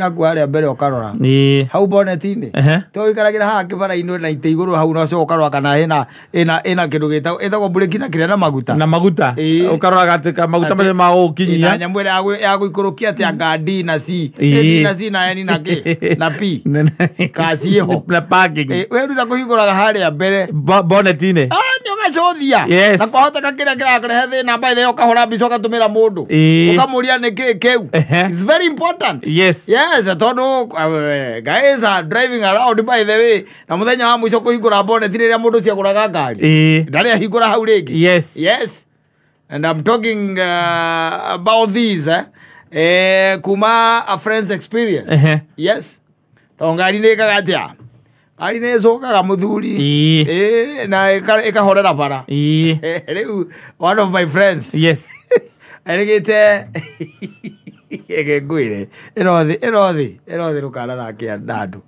Yaku harĩa mbere ũkarora hau boneti-inĩ. To wĩikaragĩra haha kĩbara-inĩ na itĩ igũrũ hau, no ũkarora kana ĩna kĩndũ gĩtagwo ĩtagwo breki na kĩrĩa na maguta. Na maguta. Ũkarora atĩ maguta macio ma na gũkinyia. Nyamũ ĩrĩa ya gũikũrũkia atĩ anga D na C. D na C na N na K na P ka ciĩho. Na parking. Wĩruta kũhingũraga harĩa mbere. Boneti-inĩ. Ah, nĩ ũgacũthia. Na kwahoteka kĩrĩa kĩrakũrehe thĩna, by the way, ũkahũra mbica ũgatũmĩra mũndũ, ũkamũria nĩ kĩ kĩu. It's very important. Yes, tondũ guys are driving around, by the way, na mũthenya wa mũico kũhingũra bonnet rĩrĩa mũndũ ũcio agũraga ngari ndarĩ ahingũra hau rĩngĩ. Yes, and I'm talking about this, eh? Kuma a friend's experience. Yes, tondũ ngari nĩ ĩkaga atĩa, ngari nĩ ĩcũkaga mũthuri. Na ĩkahorera bara. Rĩu one of my friends erĩgĩte ĩge ngwĩre ĩrothi ĩrothi ĩrothi rũkanathakia na andũ.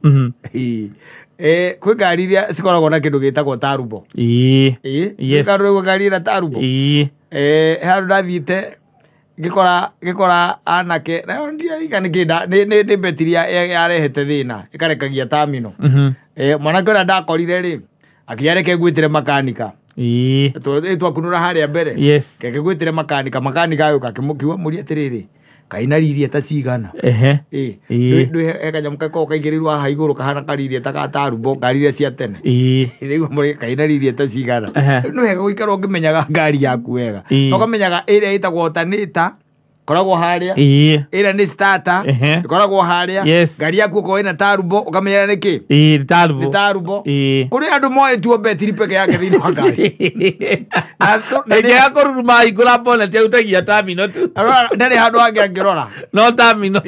Kwĩ ngari iria cikoragwo na kĩndũ gĩtagwo turbo. Rĩu ngari ĩna turbo. He handũ ndathiĩte ngĩkora anake nayo ndiarika nĩkĩ nĩ betiri yarehete thĩna ĩkarekagia terminal. Mwanake ũrĩa ndakorire rĩ akinya reke ngwĩtĩre makanika. Twakunũra harĩa mbere. Keke ngwĩtĩre makanika, makanika agĩũka akĩmũkiuga mũria atĩrĩrĩ, kaina riria ta cigana. Ndwĩ he kanyamũ gakoragwo kaigĩrĩirwo haha igũrũ kahana kariria ta ga turbo, ngari iria cia tene. Rĩu mũrĩ kaina riria ta cigana. Nĩ wega gũikara ũkĩmenyaga ngari yaku wega. Na ũkamenyaga ĩrĩa ĩtagwo alternator koragwo harĩa, ĩrĩa nĩ starter ĩkoragwo harĩa. Ngari yaku okorwo ĩna turbo ũkamenya nĩ kĩ. Turbo. Nĩ turbo. Kũrĩ andũ moĩtuo betiri peke yake thĩinĩ wa ngari. Na Ĩngĩaga kũruruma hingũra bonnet arutagia terminal tu. Arora, ndarĩ handũ hangĩ angĩrora. No terminal.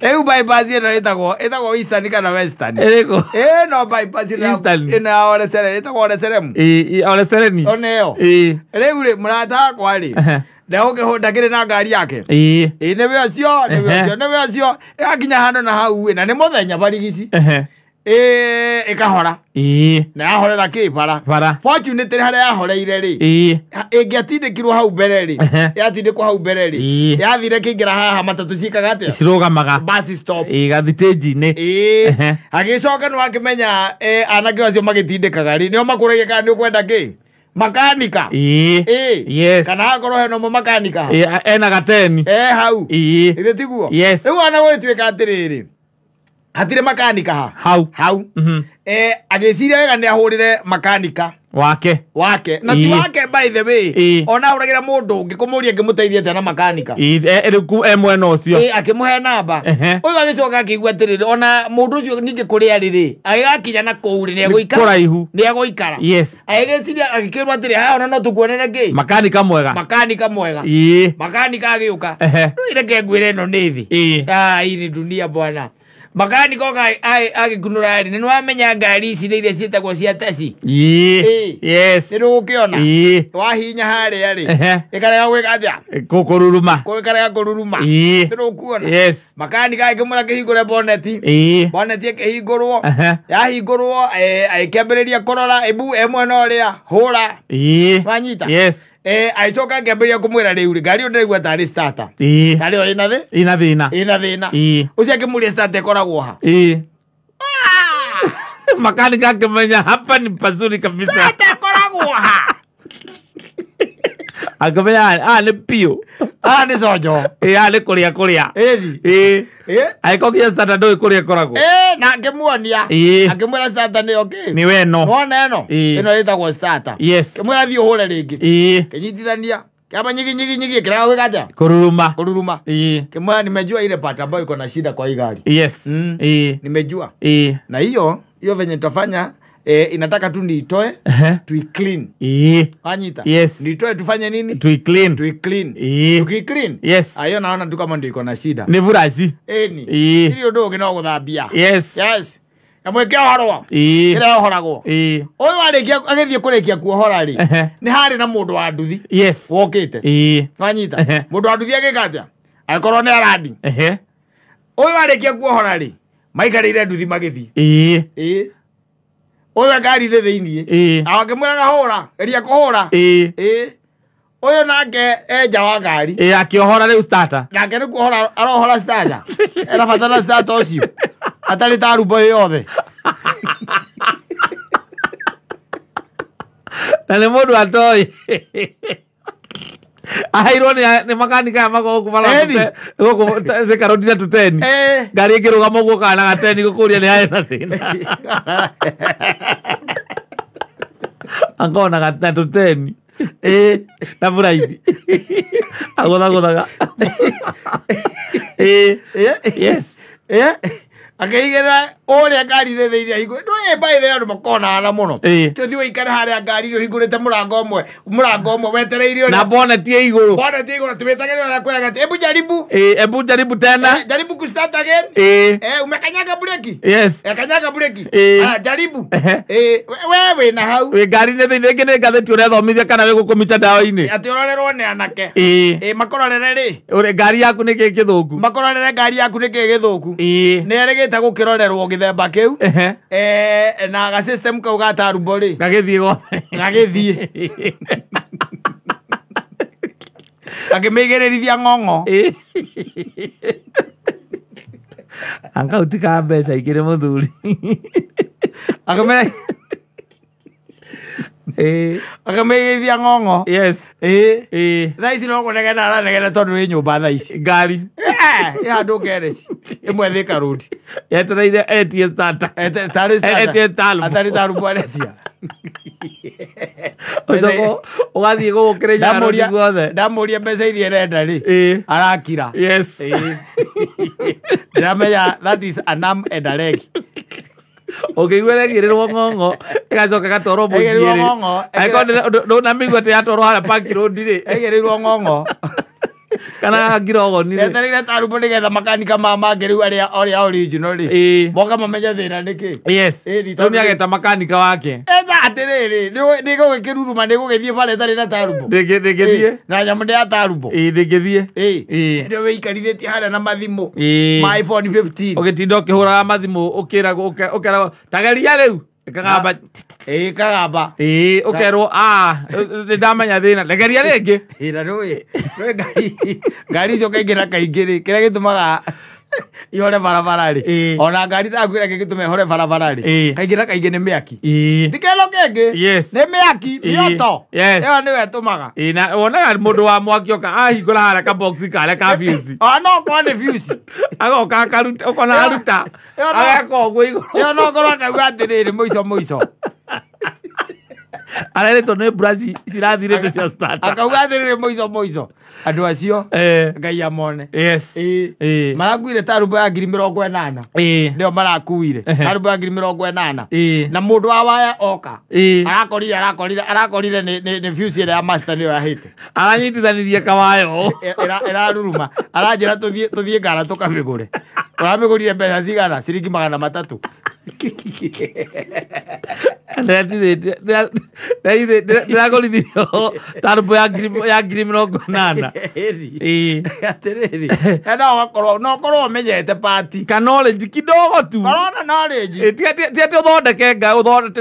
Rĩu bypass ĩno ĩtagwo Eastern kana Western? Ĩrĩkũ? No bypass ĩno Eastern. Ĩno ya Olesereni ĩtagwo Oleseremu. Olesereni. Ona ĩyo. Rĩu rĩ mũrata wakwa rĩ ndakĩrĩ na ngari yake. Nĩwe ũcio nĩwe ũcio nĩwe ũcio ĩgakinya handũ na hau ĩ, na nĩ mũthenya barigici. Ĩkahora. Na yahorera kĩ bara. Bara. Fortunately harĩa yahoreire rĩ ĩngĩatindĩkirwo hau mbere rĩ yatindĩkwo hau mbere rĩ yathire kĩingĩra haha matatũ ciĩkaga atĩa? Cirũgamaga. Bus stop. Gathitĩnji-inĩ. Agĩcoka nĩ wakĩmenya anake acio magĩtindĩkaga rĩ nĩo makũragia kana nĩ ũkwenda kĩ makanika. Kana akorwo hena ũmwe makanika. Ena gateni. Hau. Githĩ tiguo? Yes. Rĩu ona gũgĩtuĩka atĩrĩrĩ hatirĩ makanika ha Hau. Hau. Agĩciria wega nĩ ahũrĩre makanika Wake. Wake na ti wake, by the way. Ona ahũragĩra mũndũ ũngĩ kũmũria ngĩmũteithia atĩa na makanika. Rĩu e mwena ũcio. Akĩmũhe namba. Ũyũ agĩcoka akĩigua atĩrĩrĩ ona mũndũ ũcio ningĩ kũrĩa rĩrĩ agĩgakinya na kũu rĩ nĩ Kũraihu. Nĩ egũikara. Agĩgĩciria agĩkĩrwo atĩrĩ haha ona no tũkuonere kĩ Makanika mwega. Makanika mwega. Makanika agĩũka. Rĩu reke ngwĩre ĩno nĩ thĩ. Ah, hii ni dunia bwana. Makanika oka agĩkunũra rĩ nĩ wamenya ngari ici nĩ iria ciĩtagwo cia taxi. Nĩ rũgũkĩona. Wahinya harĩa rĩ ĩkarega gwĩka atĩa? Kũruruma. Ĩkarega kũruruma. Nĩ rũkuona. Makanika agĩkĩmwĩra kĩhingũre boneti. Boneti ĩkĩhingũrwo. Yahingũrwo agĩkĩambĩrĩria kũrora ĩbu e mwena ũrĩa hũra. Wanyita? Yes. Agĩcoka akĩambĩrĩria kũmwĩra rĩu rĩ ngari ĩyo ndĩraigua tarĩ starter. Ngari ĩyo ĩna thĩ Ina thĩna. Ĩna thĩna. Ũcio akĩmũria starter ĩkoragwo ha? Makanika akĩmenya hapa ni pazuri kabisa. Starter ĩkoragwo ha? Akĩmenya ah nĩ piũ. Ah nĩ conjo. Ah nĩ kũrĩa kũrĩa. Ĩni. Angĩkorwo nginya starter ndũĩ kũrĩa ĩkoragwo. Na akĩmuonia. Akĩmwĩra starter nĩyo kĩ? Nĩ we ĩno. Wona ĩno? Ĩno ĩtagwo starter. Kĩmwĩra thiĩ ũhũre rĩngĩ. Kĩnyitithania. Kĩamba nyigi nyigi nyigi kĩrega gwĩka atĩa? Kũruruma. Kũruruma. Kĩmwĩra nimejua ile part ambayo iko na shida kwa hii gari. Nimejua. Na hiyo hiyo venye nitafanya inataka tu niitoe tui clean. Wanyita? Yes. Niitoe tufanye nini? Tui clean. Tui clean. Tuki clean. Ayo naona tu kama ndio iko na shida. Nĩ buraci. Ĩni. Ili ũndũ ũngĩ no gũthambia. Yes. Na mwĩke ũhorwo. Ĩrĩa yohoragwo. Ũyũ warĩkia agĩthiĩ kũrĩkia kuohora rĩ nĩ harĩ na mũndũ wa nduthi wokĩte. Wanyita? Mũndũ wa nduthi agĩka atĩa? Agĩkorwo nĩ arandi. Ũyũ warĩkia kuohora rĩ maikarĩire nduthi magĩthiĩ. Ũyũ ngari thĩ thĩiniĩ. Akĩmwĩraga hũra geria kũhũra. Ũyũ Ũyũ nake enja wa ngari. Ĩ akĩohora rĩu starter. Nake nĩ kuohora arohora starter. Ena bata na starter ũcio. Atarĩ tarumbo ĩ yothe. Na nĩ mũndũ atoĩ. Aheirwo nĩ makanika aya makoragwo gũkũ bara gũkũ Thika Road na tũteni. Ngari ĩngĩrũgama ũguo kana gateni gũkũria nĩ harĩ na thĩna. Angona na tũteni. Na buraithi. Agũthagũthaga. Yes. Akĩigĩrĩra ũrĩa ngari rĩ thĩinĩ ahingũrĩte. Ndũĩ by the way andũ makonana mũno. Tũthiĩ ũikare harĩa ngari rĩ ũhingũrĩte mũrango ũmwe wetereire ũrĩa. Na bonnet ĩ igũrũ. Bonnet ĩ igũrũ tũwĩtagĩrĩra ũrĩa akwĩraga atĩ hebu jaribu. Hebu jaribu tena. Jaribu kustart again. Umekanyaga breki. Yes. Kanyaga breki. Jaribu. We wĩna hau. Wĩ ngari-inĩ thĩinĩ ĩngĩ nĩ ngathĩti ũrethomithia kana wĩ gũkũ mitandao-inĩ. Atĩ ũrorerwo nĩ anake. Makũrorere rĩ. Ngari yaku nĩ kĩĩ gĩthũku. Makũrorere ngari yaku nĩ kĩĩ gĩthũku. Nĩ erĩgĩte gũkĩrorerwo gĩthemba kĩu. Na ga system kau ga tarumbo rĩ. Gagĩthiĩ gothe. Gagĩthiĩ. Akĩmĩigĩrĩrithia ng'ong'o. Anga ka mbeca igĩrĩ mũthuri. Akamĩigĩrĩria ng'ong'o. Yes. Thaa ici no kũnegena aranegena tondũ wĩ nyũmba thaa ici. Ngari. Ĩ handũ ngereci. Ĩmwe Thika Road. Yetereire etie starter. Etie tarumbo. Atarĩ tarumbo aretia. Ũcoka ũgathiĩ gũgũkĩrĩnya rodi guothe. Ndamũria mbeca iria ĩrenda rĩ. Arakira. Yes. Ndĩramenya that is an arm and a leg. Ũkĩigua ĩregĩrĩrwo ng'ong'o ĩgacoka ĩgatwarwo mũciĩ rĩ. Angĩkorwo ndũnamĩigua atĩ yatwarwo harĩa Park Road rĩ. Ĩgĩrĩirwo ng'ong'o. Kana ngirogoni rĩ. Etereire tarumbo nĩgetha makanika maya mangĩ rĩu arĩa arĩa original rĩ. Moka mamenye thĩna nĩkĩ. Yes. Rĩu nĩageta makanika wake. Etha atĩrĩrĩ nĩgũgĩkĩruruma nĩgũgĩthiĩ bara ĩtarĩ na tarumbo. Ndĩngĩthiĩ. Na nyamũ nĩ ya tarumbo. Ndĩngĩthiĩ. Nĩ wĩikarithĩtie harĩa na mathimũ. Ma iPhone 15. Ũgĩtinda ũkĩhũraga mathimũ ũkĩragwo ũkeragwo tageria rĩu. Ĩkagamba. Ĩkagamba. Ũkerwo nĩ ndamenya thĩna regeria rĩngĩ. Na ndũĩ ngari icio kaingĩ na kaingĩ rĩ kĩrĩa gĩtũmaga ihore barabara rĩ ona ngari taku kĩrĩa gĩgĩtũma ihore barabara rĩ kaingĩ na kaingĩ nĩ mĩaki. Ti kĩndũ kĩngĩ. Nĩ mĩaki mĩoto. Ĩyo nĩyo ĩtũmaga. Na wonaga mũndũ wa mwaki oka ahingũra harĩa kabox karĩa ka fuse. Ona no okorwo nĩ fuse. Agoka akaruta ũkona aruta. Ageka ũguo igũrũ. Ĩyo no okorwo akauga atĩrĩrĩ mũico mũico. Areretwo nĩ mbura cirathirĩte cia starter. Akauga atĩrĩrĩ mũico mũico. Andũ acio Ngai amone. Yes. Marakuire tarumbo ya 80,000. Nĩo marakuire tarumbo ya 80,000. Na mũndũ wa waya oka. Arakorire nĩ fuse ĩrĩa ya master nĩyo yahĩte. Aranyitithanirie kawayo. Ĩraruruma. Aranjĩra tũthiĩ ngara tũkamĩgũre. Ũramĩgũrire mbeca cigana? Ciringi 300. Ndĩragũrithirio tarumbo ya 80,000. Atĩrĩrĩ no ũkorwo ũmenyete pati. Ka knowledge kidogo tu. Korwo na knowledge. Ti atĩ ũthondeke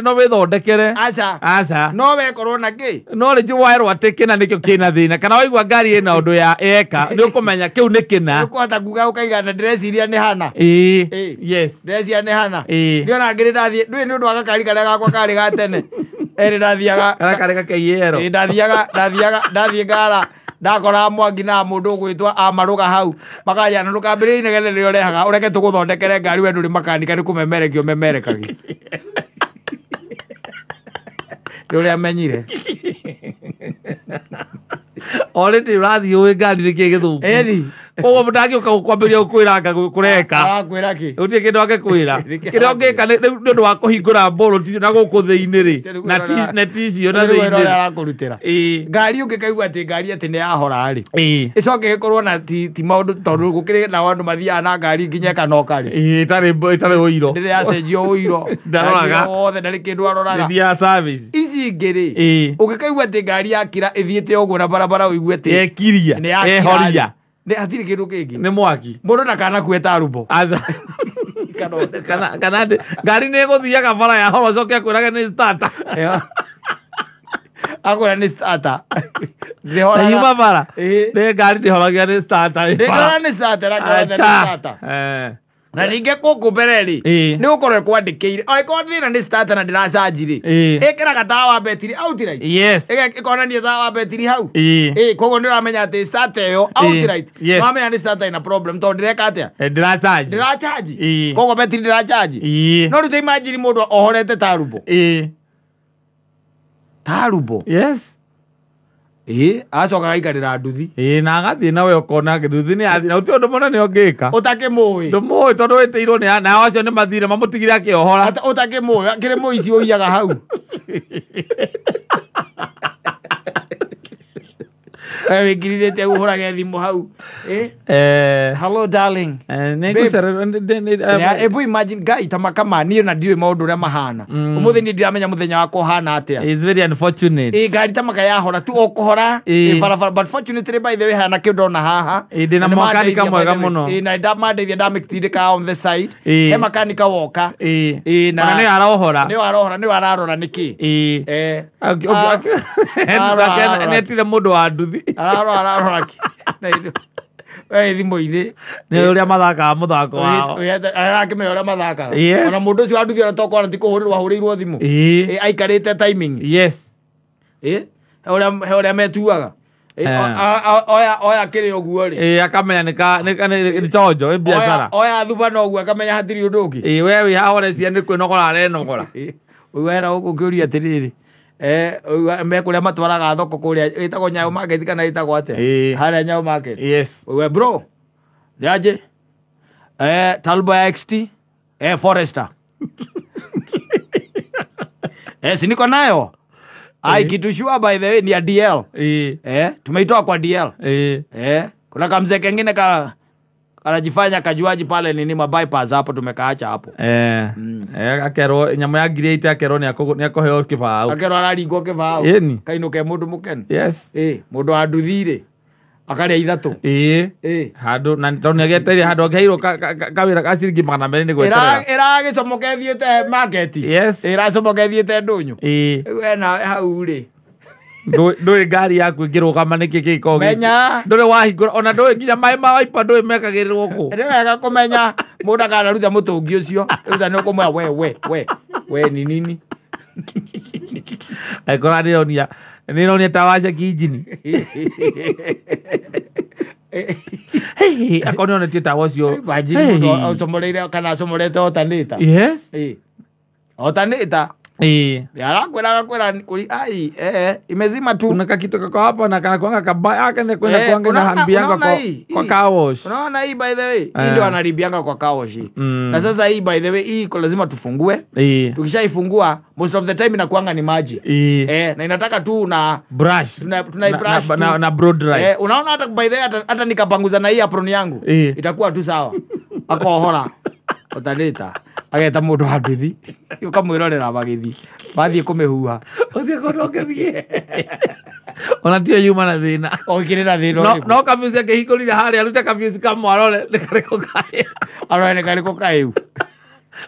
no wĩthondekere. Aca. Aca. No wekorwo na kĩ? Knowledge waerwo atĩ kĩna nĩkĩo kĩna thĩna kana waigua ngari ĩna ũndũ ya eka nĩ ũkũmenya kĩu nĩ kĩna. Ũkũhota kuga ũkaigana ndĩreciria nĩ hana. Yes. Ndĩreciria nĩ hana. Ndiona ngĩrĩ ndathiĩ ndũĩ nĩ ũndũ wa gakari karĩa gakwa karĩ ga tene. Ĩrĩ ndathiaga. Karĩa karĩ gakeiero. Ndathiĩ ngara ndakora mwangi na mũndũ ũgwĩtwo amarũga hau makanja na ndũkambĩrĩrie inegene rĩrĩa ũrehaga ũreke tũgũthondekere ngari we ndũrĩ makanika nĩ kũmemerekio memerekagio. Nĩ ũrĩa amenyire. Already ũrathiĩ ũĩ ngari nĩkĩĩ gĩthũku. Koguo mũndangĩũka gũkwambĩrĩria gũkwĩranga kũreka. Arakwĩra kĩ? Gũtirĩ kĩndũ angĩkwĩra. Kĩrĩa ũngĩka nĩ ũndũ wa kũhingũra mbũrũti icio na gũkũ thĩinĩ rĩ. Na ti icio na thĩinĩ. Ũrĩa arakũrutĩra. Ngari ũngĩkaigua atĩ ngari atĩ nĩ yahora rĩ. Ĩcoke ĩkorwo na ti maũndũ tondũ gũkĩrĩ na andũ mathiaga na ngari nginya ĩkanoka rĩ. Ĩtarĩ ũiro. Ndĩrĩ yacenjio ũiro. Ndaroraga. Wothe ndarĩ kĩndũ aroraga. Ĩthiaga service. Ici ingĩ rĩ. Ũngĩkaigua atĩ ngari yakira ĩthiĩte ũguo na barabara ũigue atĩ yekiria. Ehoria. Nĩ hatirĩ kĩndũ kĩngĩ. Nĩ mwaki. Mũndũ ndakanakue tarumbo. Aca. Kana ngari nĩ ĩgũthiaga bara ya horo coke akwĩrage nĩ starter. Akwĩra nĩ starter. Ndĩhoraga. Yuma bara. Ĩĩ. Nĩ ngari ndĩhoragia nĩ starter ĩ bara. Ndĩhora nĩ starter nĩ starter. Eh. Na ningĩ gũkũ mbere rĩ, Ĩĩ. nĩ gũkorwo ĩkwandĩkĩire. Angĩkorwo thĩna nĩ starter na ndĩracanji rĩ, Ĩĩ. ĩkĩraga tawa wa betiri outright. Yes. Ĩkonania tawa wa betiri hau. Ĩĩ. Ĩĩ, koguo nĩ ũramenya atĩ starter ĩyo outright. Yes. Nĩwamenya nĩ starter ĩna problem tondũ ndĩreka atĩa? Ndĩracanji. Ndĩracanji. Ĩĩ. Koguo betiri ndĩracanji. Ĩĩ. No rĩu ta imagine mũndũ ohorete tarubo. Ĩĩ. Tarubo. Yes. Ĩĩ, acoka agaikarĩra nduthi. Ĩĩ na agathiĩ nawe ũkona nduthi nĩ yathiĩ na gũtirĩ ũndũ mũnene ũngĩka. Ũtakĩmũĩ. Ndũmũĩ tondũ wĩtĩirwo nĩ nao acio nĩ mathire mamũtigire akĩohora. Ũtakĩmũĩ, akĩrĩ mũici ũiyaga hau. Wĩkirithĩtie ũhũrage thimũ hau. Ĩ? Eh. Hello darling. Nĩ Babe. ngũcererwo Ebu imagine Ngai ta makama niĩ na ndiũĩ maũndũ ũrĩa mahana. Ũmũthĩ niĩ ndiramenya mũthenya wakwa ũhana atĩa. It's very unfortunate. Ĩ ngari ta maka yahora tu o kũhora Ĩ. ĩ barabara, but fortunately by the way hana kĩndũ ndona haha. Ĩ, ndĩna Na nĩ makanika mandeithia, mwega by the way. mũno. Ĩ, na nĩndamandeithia ndamĩtindĩka on the side. Ĩ. He makanika woka. Ĩĩ. Ĩ, na Ona nĩwe arohora. nĩwe arohora, nĩwe ararora nĩkĩ. Ĩĩ. Eh. Arora. Nĩetire mũndũ wa nduthi. Ararora ararora kĩ. Na we thimũ-inĩ. Nĩ ũrĩa mathakaga mũthako wao. Arakĩmenya ũrĩa mathakaga. Yes. Ona mũndũ ũcio wa nduthi ona tokorwo ti kũhũrĩrwo ahũrĩirwo thimũ. Ĩĩ. Ĩ, aikarĩte timing. Yes. Ĩ, he ũrĩa metuaga. Ĩ, Eh. oya kĩrĩ ũguo rĩ. Ĩĩ akamenya nĩ chonjo ĩ biacara. Oya thuba na ũguo akamenya hatirĩ ũndũ ũngĩ. Ĩĩ we wĩ haha ũrecia nĩ kwĩnogora arenogora. Ĩ, ũiguaga gũkũ ũkĩũria atĩrĩrĩ, me kũrĩa matwaraga thoko kũrĩa ĩtagwo Nyayo Market kana ĩtagwo atĩa? Ĩĩ. Harĩa Nyayo Market. Yes. Wewe bro, niaje? Talba ya XT, Forester. Si niko nayo. Ai, kitu sure by the way ni ya DL. Ĩĩ. Tumeitoa kwa DL. Ĩĩ. Kuna kamzee kengine ka anajifanya kajuaji pale nini ma bypass hapo tumekaacha hapo. Akerwo nyamũ ya ngiri 8 akerwo nĩ akũheo kĩbaũ. Akerwo araringwo kĩbaũ. Ĩni. Kainũke mũndũ mũkenu. Yes. Ĩ, mũndũ wa nduthi rĩ akarĩa ithatũ. Ĩĩ. Ĩ. Handũ na tondũ nĩ agĩetereire handũ angĩheirwo kawĩra ka ciringi 200 nĩ gweterera. Ĩragĩcomoka ĩthiĩte market. Yes. Ĩracomoka ĩthiĩte ndũnyũ. Ĩĩ. Rĩu we nawe hau rĩ. Ndũĩ ngari yaku ĩngĩrũgama nĩkĩ gĩkoragwo gĩkĩ. Menya. Ndũrĩ wahingũra ona ndũĩ nginya maĩ ma waipa ndũĩ mekagĩrĩrwo kũ. Nĩ wega kũmenya mũndũ akanaruta mũtũngi ũcio. Ruta nĩ ũkũmwĩra we we we we ni nini. Angĩkorwo nĩronia ta waceki injini. Hey, akorwo nĩonetie tawa ũcio. Imagine Hey. mũndũ acomoreire kana acomorete otanĩta. Yes. Ĩ. Otanĩta. Ĩĩ. Arakwĩra agakwĩra kũri ai imezima tu. Kuna kakitu kako hapa na kana kuanga kabaya kana kwenda Eh, kuanga na hambianga unaona kwa hii? kwa Hii. car wash. Unaona hii by the way, hii Eh. ndio anaribianga kwa car wash hii. Mm. Na sasa hii by the way hii kwa lazima tufungue. Ĩĩ. Tukishaifungua most of the time inakuanga ni maji. Ĩĩ. Na inataka tu na Brush. tuna brush tu. Na blow dry. Unaona hata by the way hata nikapanguza na hii apron yangu itakuwa tu sawa. Akohora. Otanĩta. Ageta mũndũ wa nduthi. Ũkamwĩrorera magĩthiĩ. Mathiĩ kũmĩhuha. Ũthiĩ kũndũ ũngĩthiĩ. Ona tiyo yuma na thĩna. Ũkĩrĩ na thĩna No ũrĩkũ? no kabiuci akĩhingũrire harĩa arute kabiuci kamwe arore nĩ karĩkũ kaĩ. Arore nĩ karĩkũ kaĩu.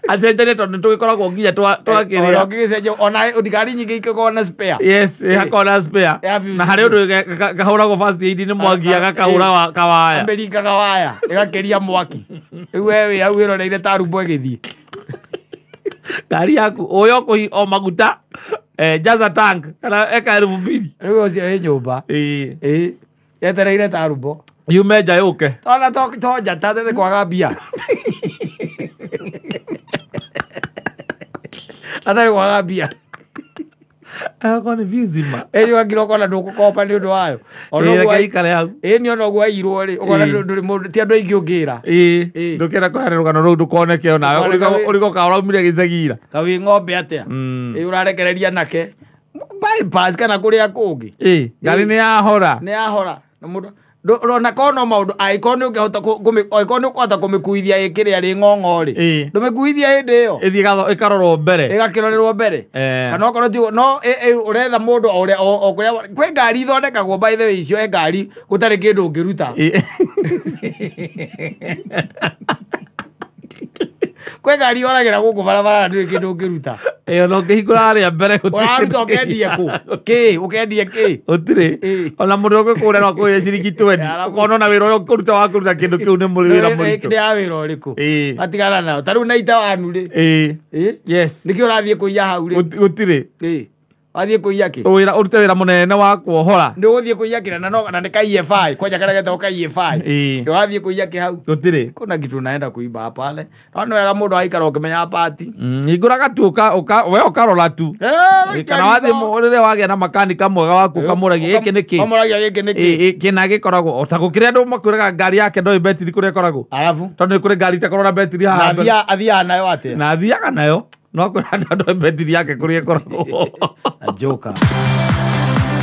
Acenjanie tondũ nĩtũgĩkoragwo nginya twakĩrĩa. Ona ũngĩgĩcenjia ona ngari nyingĩ ingĩkorwo na spare. Yes, hakoragwo na spare. Ya fuse Na harĩ ũndũ kahũragwo first aid nĩ mwangi agakahũra kawaya. Amĩringaga waya ĩgakĩria mwaki. Rĩu we wĩ hau wĩroreire tarumbo ĩgĩthiĩ. Ngari yaku ũyũ ũkũhi o maguta jaza tank kana eka 2000. Rĩu ũcio ĩ nyũmba. Ĩĩ. Ĩ. Yetereire tarumbo. Yume nja yũke. Ona to njata nĩ kwaga mbia. Atarĩ kwaga mbia. Akorwo nĩ fuse ma. Ĩ ũgakira ũkona ndũgũkopa nĩ ũndũ wayo. Ona Ĩĩ ũguo reke ikare hau. ĩ nĩ ona ũguo airwo rĩ ũkona ndũrĩ mũndũ ti andũ aingĩ ũngĩra. Ĩĩ. Ĩĩ. Ndũkĩenda kũheana rũgano rũu ndũkoneke onawe. Ndũkoneke Ũrigwo kana ũraumire gĩcagi ira. Ta wĩ ng'ombe atĩa. Ĩ ũrarekereria nake bypass kana kũrĩa kũngĩ. Ĩĩ. Ngari nĩ yahora. Nĩ yahora. Na mũndũ ona korwo no maũndũ angĩkorwo nĩ ũngĩhota angĩkorwo nĩ ũkũhota kũmĩkuithia ĩkĩrĩa rĩ ng'ong'o rĩ. Ndũmĩkuithia hĩndĩ ĩyo. Ĩthiĩ ĩkarorwo mbere. Ĩgakĩrorerwo mbere. Kana okorwo ti no ũretha mũndũ o ũrĩa o kũrĩa kwĩ ngari ithondekagwo by the way icio he ngari gũtarĩ kĩndũ ũngĩruta. Kwĩ ngari yoragĩra gũkũ barabara ndũrĩ kĩndũ ũngĩruta. Ĩyo no ngĩhingũra harĩa mbere gũtirĩ Ũraruta kĩndũ ũkendie kũ? kĩngĩ. Kĩ? Ũkendie kĩ? Gũtirĩ. Ĩĩ. Ona mũndũ ũngĩkũra no akũrĩre ciringi 20. Arabu. Ũkona ona wĩra ũrĩa ũkũruta wa kũruta kĩndũ kĩu nĩ mũrĩ wĩra mũritũ. Nĩ ya wĩra ũrĩkũ? Ĩĩ. Matigana nao. Ta rĩu na ita wanu rĩ. Ĩĩ. Ĩĩ. Yes. Nĩkĩ ũrathiĩ kũiya hau rĩ? Gũtirĩ. Ĩĩ. Wathiĩ kũiya kĩ? Wĩra ũrute wĩra mũnene wa kuohora. Nĩ ũgũthiĩ kũiya kĩ? Na no na nĩ ka EFI. Kwanja karĩa getagwo ka EFI. Ĩĩ. Ũrathiĩ kũiya kĩ hau? Gũtirĩ. Kuna kitu unaenda kuiba pale. No nĩ wega mũndũ aikara ũkĩmenyaga pati. Hingũraga tu we ũkarora tu. Kana wathiĩ rĩrĩa wagĩa na makanika mwega waku ũkamũragia gĩkĩ nĩ kĩ. Kamũragia gĩkĩ nĩ kĩ? Ĩĩ, kĩna gĩkoragwo o ta gũkĩrĩ andũ makwĩraga ngari yake ndoĩ betiri kũrĩa ĩkoragwo. Arabu? Tondũ nĩ kũrĩ ngari itakoragwo na betiri Na haha mbere. athiaga nayo atĩa? Na athiaga nayo no akwĩra andũ ndoĩ betiri yake kũrĩa ĩkoragwo. Na Joker.